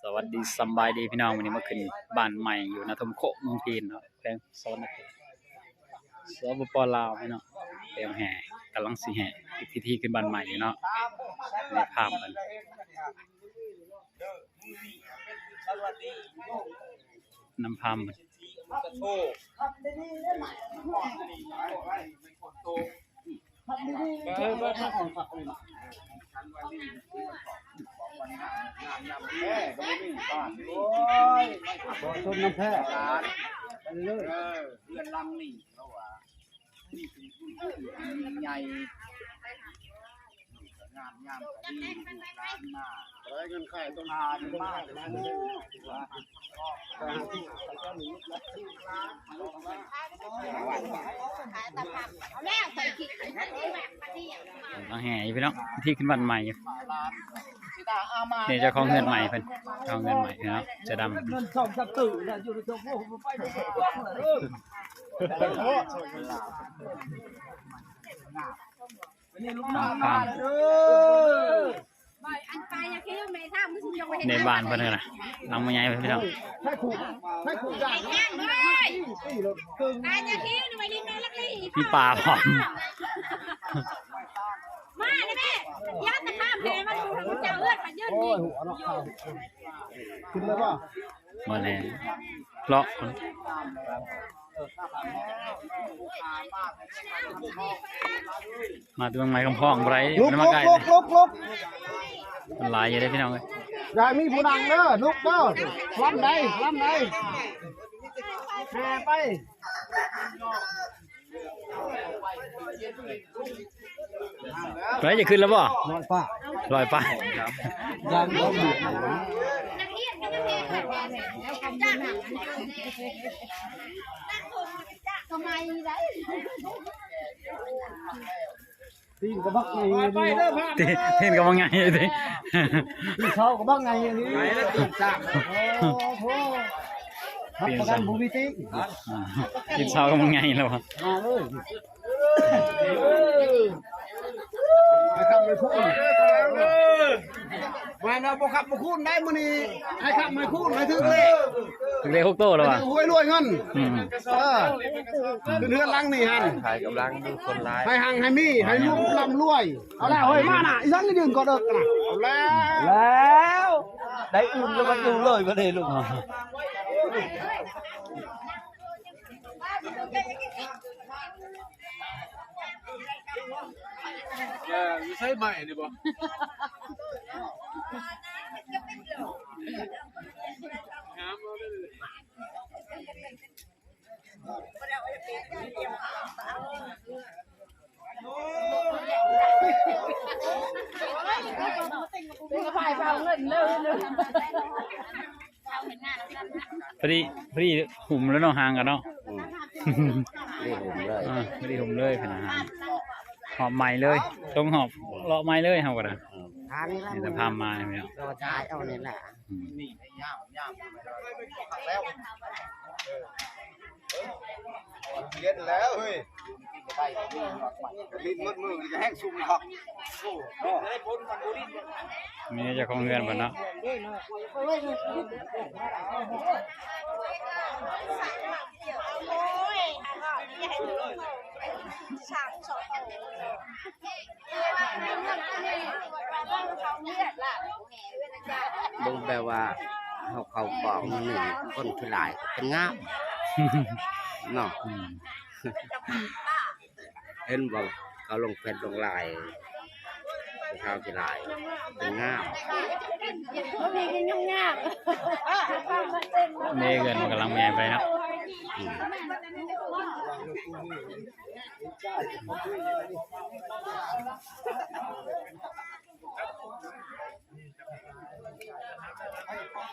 ສະຫວັດດີ ສຳບາຍດີພີ່ນ້ອງ, ມື້ນີ້ມາຂຶ້ນບ້ານໃໝ່ຢູ່ນາທົ່ມໂຄກ ເມືອງພີນເນາະ ແຂວງສະຫວັນນະເຂດ ສປປ ລາວພີ່ນ້ອງ. ແຕ່ງແຫ່ ກຳລັງຊິແຫ່ ພິທີຂຶ້ນບ້ານໃໝ່ຢູ່ເນາະ. ນີ້ພາມເພິ່ນ ນຳພາມເພິ່ນ ກຳລັງແຫ່ຢູ່ພີ່ນ້ອງ ທີ່ຂຶ້ນບ້ານໃໝ່ຢູ່. ນີ້ເຈົ້າຂອງເຮືອນໃໝ່ເພິ່ນ ເຈົ້າຂອງເຮືອນໃໝ່ເນາະ ເສື້ອດຳ. ໃນບ້ານເພິ່ນນະ ຫຼັງບັກໃຫຍ່ເພິ່ນພີ່ນ້ອງ. ມີປາພ້ອມ ຂຶ້ນໄດ້ບໍ່? ມາແລ້ວ ເລາະ ມາແຕ່ເມືອງໃໝ່ຄຳພ້ອງບໍ່ໄດ້ ລຸກ ມາໃກ້ ລຸກ ລຸກ ລຸກ ມັນຫຼາຍຢູ່ເດ້ພີ່ນ້ອງເອີຍ. ຢ່າມີຜູ້ນັ່ງເດີ ລຸກເດີ ລຳໃດ ລຳໃດ ແຫ່ໄປ. ໄປ ຈະຂຶ້ນແລ້ວບໍ່? ຮ້ອຍປາຍ ຮ້ອຍປາຍ ຢ່າງລອງດູ. ຕີນກໍບັກໃຫຍ່ ຕີນ ຕີນກໍບັກໃຫຍ່ຕິ ຕີນເຊົາກໍບັກໃຫຍ່ນີ້ ໂອ້ໂຫ ຮັບປະກັນບໍ່ມີຕິ ກິນເຊົ້າກໍມັນໃຫຍ່ແລ້ວ ມາເລີຍ ໄອ້ຄຳໄອ້ຄູນ ແມ່ນວ່າບໍ່ຄັບບໍ່ຄູນໄດ້ມື້ນີ້ ໄອ້ຄຳໄອ້ຄູນ ໃຫ້ຖືກເລກ ຖືກເລກຫົກໂຕແລ້ວວ່າ ໃຫ້ຖືກຫວຍລວຍເງິນ ອືມ ເອີ ຂຶ້ນເຮືອນຫຼັງນີ້ຫັ້ນ ຂາຍກຳລັງຢູ່ຄົນຫຼາຍ ໃຫ້ຮັ່ງໃຫ້ມີ ໃຫ້ລູກລ່ຳລວຍ. ເອົາແລ້ວເຮີ້ຍ ມານະ ອີສັງຢືນກໍເດີກນະ ເອົາແລ້ວ ແລ້ວ ໄດ້ອື່ນແລ້ວມາຢູ່ເລີຍ ບໍ່ໄດ້ລົງ ເອີ ຢູ່ໃສໄມ້ນີ້ບໍ່? ງາມເອົາເລີຍ. ພໍດີ ພໍດີຫຸ້ມແລ້ວເນາະ ຫ່າງກັນເນາະ ອືມ ພໍດີຫຸ້ມເລີຍ ອ່າ ພໍດີຫຸ້ມເລີຍ ເພິ່ນຫາຫອບໃໝ່ເລີຍ ຕົງຫອບເລາະໃໝ່ເລີຍ ເຮົາກໍໄດ້ ອືມ ນີ້ແຫຼະ ພາມານີ້ເນາະ ລໍຖ່າຍເອົານີ້ແຫຼະ ອືມ ເຢັນແລ້ວເຮີ້ຍ ຫຼິ້ນໝົດມື້ນີ້ກໍແຮງຊຸ່ມຄັກ ໂອ້ ນີ້ເຈົ້າຂອງເຮືອນເພິ່ນເນາະ ເບິ່ງແບບວ່າເຮົາເຂົ້າກ້ອງນີ້ ຄົນຂີ້ຫຼາຍເປັນງາມເນາະ ອືມ ເຫັນບໍ່ ເຂົາລົງເຟສລົງລາຍ ຜູ້ສາວຂີ້ຫຼາຍເປັນງາມ ບໍ່ມີກິນງາມໆ ນີ້ເຮືອນມັນກຳລັງແມ່ນໄປເນາະ ອືມ.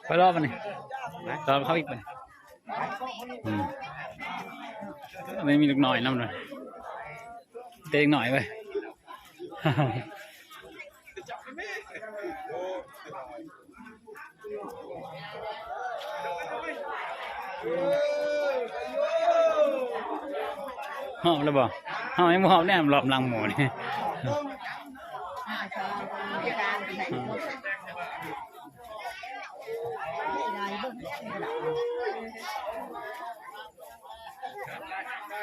ໄປລອບມັນນີ້ ລອບເຂົ້າອີກມັນ ອືມ ອັນນີ້ມີລູກນ້ອຍນຳດ້ວຍ ເຕະເດັກນ້ອຍເວີຍ. ຮອບແລ້ວບໍ່? ເຮົາຍັງບໍ່ຮອບແນ່ ລອບຫຼັງໝູ່ນີ້. ອືມ.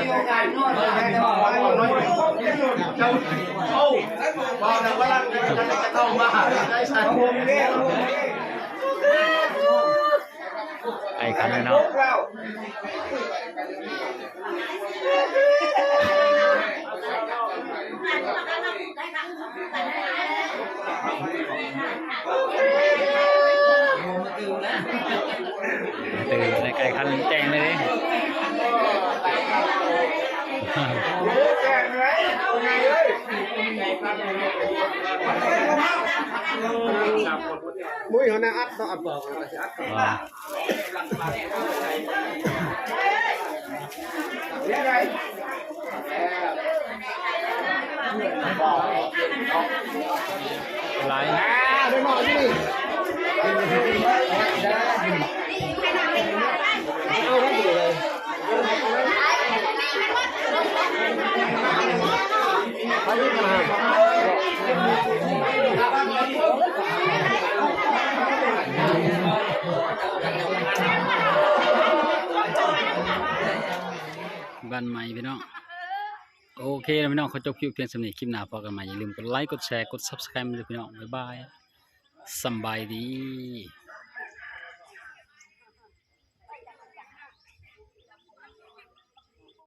ມີໂອກາດນອນ ເຈົ້າ ເຈົ້າ ເວົ້າແລ້ວວ່າລັກຈະເຂົ້າມາ ໄກ່ຂັນເນາະ ຕື່ນໃນໄກ່ຂັນແຈ້ງເລີຍເດ້ ໂອ້ຍ ເຮົານະອັດເນາະ ອັດບອກ ອ່າ ຫຼາຍ ບ້ານໃໝ່ພີ່ນ້ອງ. ໂອເຄແລ້ວພີ່ນ້ອງ ຂໍຈົບຄລິບພຽງສ່ຳນີ້ ຄລິບໜ້າພໍ້ກັນໃໝ່ ຢ່າລືມກົດໄລ ກົດແຊ ກົດ Subscribe ເດີພີ່ນ້ອງ. ບາຍບາຍ ສຳບາຍດີ.